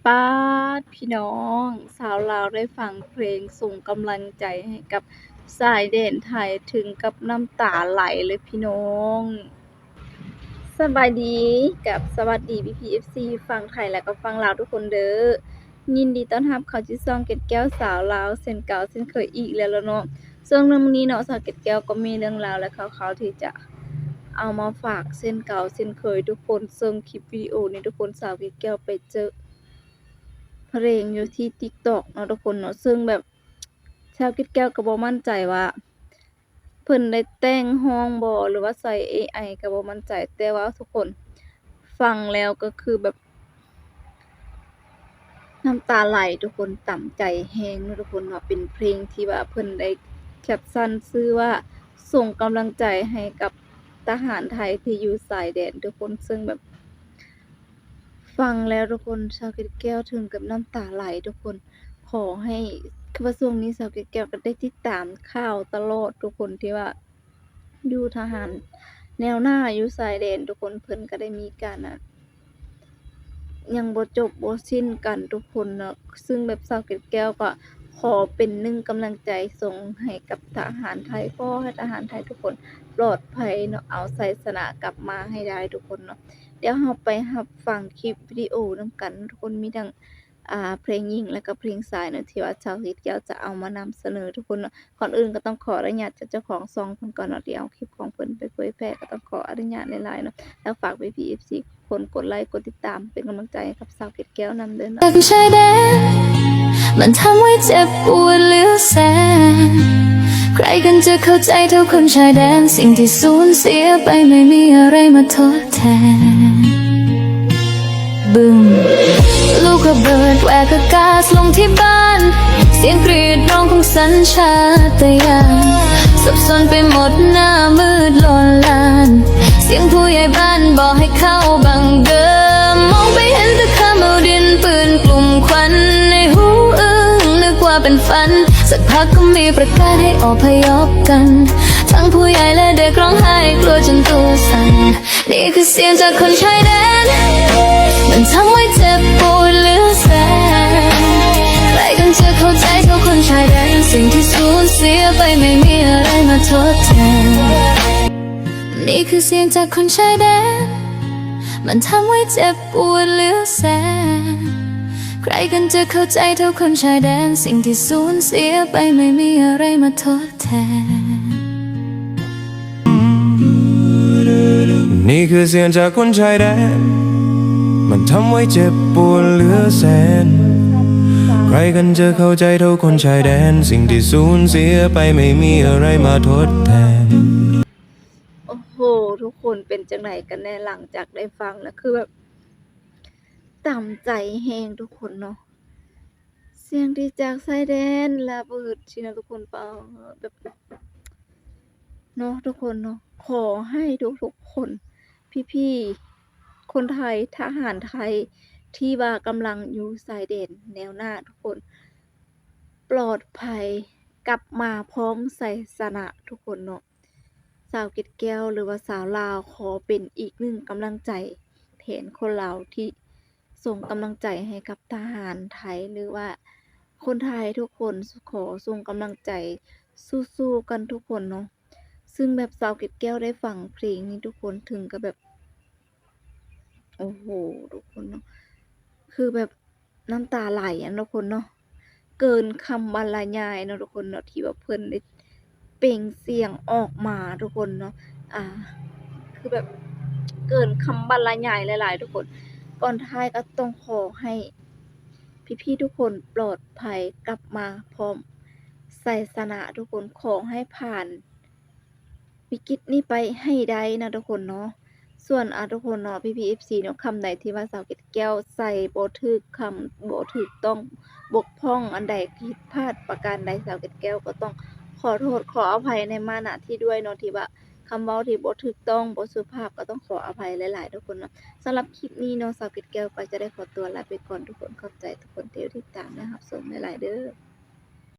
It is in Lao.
ປາດ ພີ່ນ້ອງ ສາວລາວໄດ້ຟັງເພງສົ່ງກຳລັງໃຈໃຫ້ກັບຊາຍແດນໄທ ເຖິງກັບນ້ຳຕາໄຫຼເລີຍພີ່ນ້ອງ. ສະບາຍດີກັບສະຫວັດດີພີ່ໆ ເອັຟຊີ ຝັ່ງໄທ ແລະ ກໍຝັ່ງລາວທຸກຄົນເດີ້. ຍິນດີຕ້ອນຮັບເຂົ້າສູ່ຊ່ອງເກັດແກ້ວສາວລາວ ເຊັ່ນເກົ່າເຊັ່ນເຄີຍອີກແລ້ວລະເນາະ. ເຊິ່ງໃນມື້ນີ້ເນາະ ສາວເກັດແກ້ວກໍມີເລື່ອງລາວ ແລະ ຂ່າວໆ ທີ່ຈະເອົາມາຝາກເຊັ່ນເກົ່າເຊັ່ນເຄີຍທຸກຄົນ. ເຊິ່ງຄລິບວິດີໂອນີ້ທຸກຄົນ ສາວເກັດແກ້ວໄປເຈີເພງຢູ່ທີ່ຕິກຕັອກເນາະທຸກຄົນເນາະ. ເຊິ່ງແບບ ສາວເກັດແກ້ວກໍບໍ່ໝັ້ນໃຈວ່າ ເພິ່ນໄດ້ແຕ່ງຮ້ອງບໍ່ ຫຼືວ່າໃຊ້ເອໄອ ກໍບໍ່ໝັ້ນໃຈ, ແຕ່ວ່າທຸກຄົນຟັງແລ້ວກໍຄືແບບນ້ຳຕາໄຫຼທຸກຄົນ, ຕຳໃຈແຮງເນາະທຸກຄົນເນາະ. ເປັນເພງທີ່ວ່າເພິ່ນໄດ້ແຄບຊັນຊື່ວ່າ ສົ່ງກຳລັງໃຈໃຫ້ກັບທະຫານໄທທີ່ຢູ່ຊາຍແດນທຸກຄົນ, ເຊິ່ງແບບ ຟັງແລ້ວທຸກຄົນ ສາວເກັດແກ້ວເຖິງກັບນ້ຳຕາໄຫຼທຸກຄົນ. ຂໍໃຫ້ ຄືວ່າຊ່ວງນີ້ສາວເກັດແກ້ວກໍໄດ້ຕິດຕາມຂ່າວຕະຫຼອດທຸກຄົນ ທີ່ວ່າຢູ່ທະຫານແນວໜ້າຢູ່ຊາຍແດນທຸກຄົນ, ເພິ່ນກໍໄດ້ມີການ ອາ ຍັງບໍ່ຈົບບໍ່ສິ້ນກັນທຸກຄົນເນາະ. ຊຶ່ງແບບສາວເກັດແກ້ວກໍຂໍເປັນໜຶ່ງກຳລັງໃຈສົ່ງໃຫ້ກັບທະຫານໄທ, ຂໍໃຫ້ທະຫານໄທທຸກຄົນປອດໄພເນາະ, ເອົາໄຊຊະນະກັບມາໃຫ້ໄດ້ທຸກຄົນເນາະ. ດຽວເຮົາໄປຮັບຟັງຄລິບວິດີໂອນຳກັນທຸກຄົນ, ມີທັງ ອ່າ ເພງຍິງ ແລະ ກໍເພງຊາຍເນາະ ທີ່ວ່າສາວເກັດແກ້ວຈະເອົາມານຳສະເໜີທຸກຄົນເນາະ. ກ່ອນອື່ນກໍຕ້ອງຂໍອະນຸຍາດຈາກເຈົ້າຂອງຊ່ອງເພິ່ນກ່ອນເນາະ ທີ່ເອົາຄລິບຂອງເພິ່ນໄປເຜີຍແຜ່, ກໍຕ້ອງຂໍອະນຸຍາດຫຼາຍໆເນາະ. ແລ້ວຝາກພີ່ໆ ເອັຟຊີ ຄົນກົດໄລກົດຕິດຕາມເປັນກຳລັງໃຈໃຫ້ກັບສາວເກັດແກ້ວນຳເດີເນາະ. ຈາກຊາຍແດນ ມັນທຳໃຫ້ເຈັບປວດເຫຼືອແສນ ໃຜກັນຈະເຂົ້າໃຈເທົ່າຄົນຊາຍແດນ ສິ່ງທີ່ສູນເສຍໄປໄມ່ມີອະໄລມາທົດແທນ. ບຶ້ມ ລູກລະເບີດແຫວກອາກາດລົງທີ່ບ້ານ ສຽງກຣີດຮ້ອງຂອງສັນຊາດຕະຍານ ສັບສົນໄປໝົດ ໜ້າມືດໂລນລານ ສຽງຜູ້ໃຫຍ່ບ້ານບອກໃຫ້ເຂົ້າບັງເດີມ ມອງໄປເຫັນແຕ່ຄາມເອົາດິນເປື້ອນກຸ່ມຄວັນ ໃນຫູອຶ້ງນຶກວ່າເປັນຝັນ ສັກພັກກໍມີປະກາດໃຫ້ອົບພະຍົບກັນ ທັງຜູ້ໃຫຍ່ ແລະ ເດັກຮ້ອງໄຫ້ກລັວຈົນຕົວສັ່ນ ນີ້ຄືສຽງຈາກຄົນຊາຍແດນ ມັນທຳໃຫ້ເຈັບປວດເຫຼືອແສນ ໃຜກັນຈະເຂົ້າໃຈເທົ່າຄົນຊາຍແດນ ສິ່ງທີ່ສູນເສຍໄປໄມ່ມີອະໄລມາທົດແທນ ນີ້ຄືສຽງຈາກຄົນຊາຍແດນ ມັນທຳໃຫ້ເຈັບປວດເຫຼືອແສນ ໃຜກັນຈະເຂົ້າໃຈເທົ່າຄົນຊາຍແດນ ສິ່ງທີ່ສູນເສຍໄປໄມ່ມີອະໄລມາທົດ ແທນ ນີ້ຄືສຽງຈາກຄົນຊາຍແດນ ມັນທຳໃຫ້ເຈັບປວດເຫຼືອແສນ ໃຜກັນຈະເຂົ້າໃຈເທົ່າຄົນຊາຍແດນ ສິ່ງທີ່ສູນເສຍໄປໄມ່ມີອະໄລມາທົດແທນ. ໂອ້ໂຫ ທຸກຄົນເປັນຈັ່ງໃດກັນແດ່ ຫຼັງຈາກໄດ້ຟັງແລ້ວ ຄືແບບຕຳໃຈແຮງທຸກຄົນເນາະ. ສຽງທີ່ຈາກຊາຍແດນລະເບີດຊີ້ນະທຸກຄົນ ປາດ ແບບ ເນາະ ທຸກຄົນເນາະ. ຂໍໃຫ້ທຸກໆຄົນ ພີ່ໆ ຄົນໄທ ທະຫານໄທ ທີ່ວ່າກຳລັງຢູ່ຊາຍແດນແນວໜ້າທຸກຄົນ ປອດໄພ ກັບມາພ້ອມໄຊຊະນະທຸກຄົນເນາະ. ສາວເກັດແກ້ວ ຫຼືວ່າສາວລາວ ຂໍເປັນອີກໜຶ່ງກຳລັງໃຈແທນຄົນລາວທີ່ສົ່ງກຳລັງໃຈໃຫ້ກັບທະຫານໄທ ຫຼືວ່າຄົນໄທທຸກຄົນ ຂໍສົ່ງກຳລັງໃຈສູ້ໆກັນທຸກຄົນເນາະ. ຊຶ່ງແບບສາວເກັດແກ້ວໄດ້ຟັງເພງນີ້ທຸກຄົນ ເຖິງກັບແບບ ໂອ້ໂຫ ທຸກຄົນເນາະ ຄືແບບ ນ້ຳຕາໄຫຼຫັ້ນເນາະທຸກຄົນເນາະ ເກີນຄຳບັນລະຍາຍເນາະທຸກຄົນເນາະ ທີ່ວ່າເພິ່ນໄດ້ເປັ່ງສຽງອອກມາທຸກຄົນເນາະ ອ່າ ຄືແບບເກີນຄຳບັນລະຍາຍຫຼາຍໆທຸກຄົນ. ກ່ອນທ້າຍກໍຕ້ອງຂໍໃຫ້ພີ່ໆທຸກຄົນປອດໄພ ກັບມາພ້ອມໄຊຊະນະທຸກຄົນ ຂໍໃຫ້ຜ່ານ ວິກິດນີ້ໄປໃຫ້ໄດ້ນະທຸກຄົນເນາະ. ສ່ວນ ອາ ທຸກຄົນເນາະ ພີ່ໆ ເອັຟຊີ ເນາະ ຄຳໃດທີ່ວ່າສາວເກັດແກ້ວໃສ່ບໍ່ຖືກຄຳ ບໍ່ຖືກຕ້ອງ ບົກຜ່ອງອັນໃດ ຜິດພາດປະການໃດ ສາວເກັດແກ້ວກໍຕ້ອງຂໍໂທດຂໍອະໄພໃນມານະທີ່ດ້ວຍເນາະ ທີ່ວ່າຄຳເວົ້າທີ່ບໍ່ຖືກຕ້ອງ ບໍ່ສຸພາບ ກໍຕ້ອງຂໍອະໄພຫຼາຍໆ ທຸກຄົນເນາະ. ສຳລັບຄລິບນີ້ເນາະ ສາວເກັດແກ້ວກໍຈະໄດ້ຂໍຕົວລາໄປກ່ອນ ທຸກຄົນ ຂອບໃຈທຸກຄົນທີ່ຕິດຕາມ ແລະ ຮັບຊົມຫຼາຍໆເດີ້.